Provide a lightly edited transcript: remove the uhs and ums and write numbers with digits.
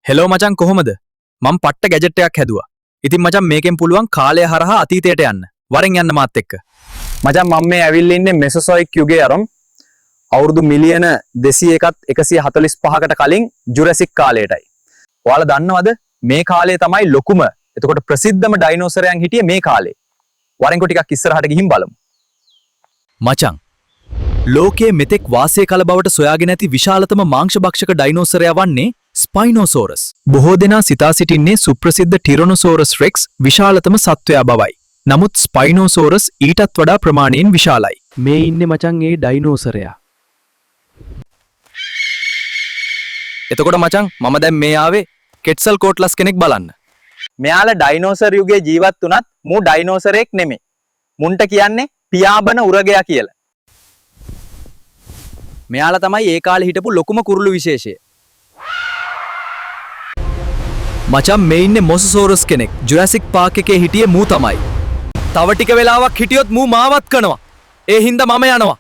Hello මචං, කොහොමද? මං පට්ට ගැජට් එකක් හැදුවා. ඉතින් මචං, මේකෙන් පුළුවන් කාලය හරහා අතීතයට යන්න. වරෙන් යන්න මාත් එක්ක. මචං, මම මේ ඇවිල්ලා ඉන්නේ මෙසොසොයික් යුගයේ අරන් අවුරුදු මිලියන 201ත් 145කට කලින් ජුරැසික් කාලයටයි. ඔයාලා දන්නවද මේ කාලේ තමයි ලොකුම, එතකොට ප්‍රසිද්ධම ඩයිනෝසරයන් හිටියේ මේ කාලේ. වරෙන්කො ටිකක් ඉස්සරහට ගිහින් බලමු. මචං, ලෝකයේ මෙතෙක් වාසය කළ බවට සොයාගෙන ඇති විශාලතම මාංශ භක්ෂක ඩයිනෝසරයා වන්නේ ස්පයිනෝසෝරස්. බොහෝ දෙනා සිතා සිටින්නේ සුප්‍රසිද්ධ ටිරොනොසෝරස් රෙක්ස් විශාලතම සත්වයා බවයි. නමුත් ස්පයිනෝසෝරස් ඊටත් වඩා ප්‍රමාණයෙන් විශාලයි. මේ ඉන්නේ මචං ඒ ඩයිනෝසරයා. එතකොට මචං, මම දැන් මේ ආවේ කෙට්සල් කෝට්ලස් කෙනෙක් බලන්න. මෙයාලා ඩයිනෝසර් යුගයේ ජීවත් වුණත් මූ ඩයිනෝසරෙක් නෙමෙයි. මුන්ට කියන්නේ පියාඹන උරගයා කියලා. මෙයාලා තමයි ඒ කාලේ හිටපු ලොකුම කුරුළු විශේෂය. මචං, මේ ඉන්නේ මොසසෝරස් කෙනෙක්. ජුරැසික් පාක් එකේ හිටියේ මූ තමයි. තව ටික වෙලාවක් හිටියොත් මූ මාවත් කනවා. ඒ හින්දා මම යනවා.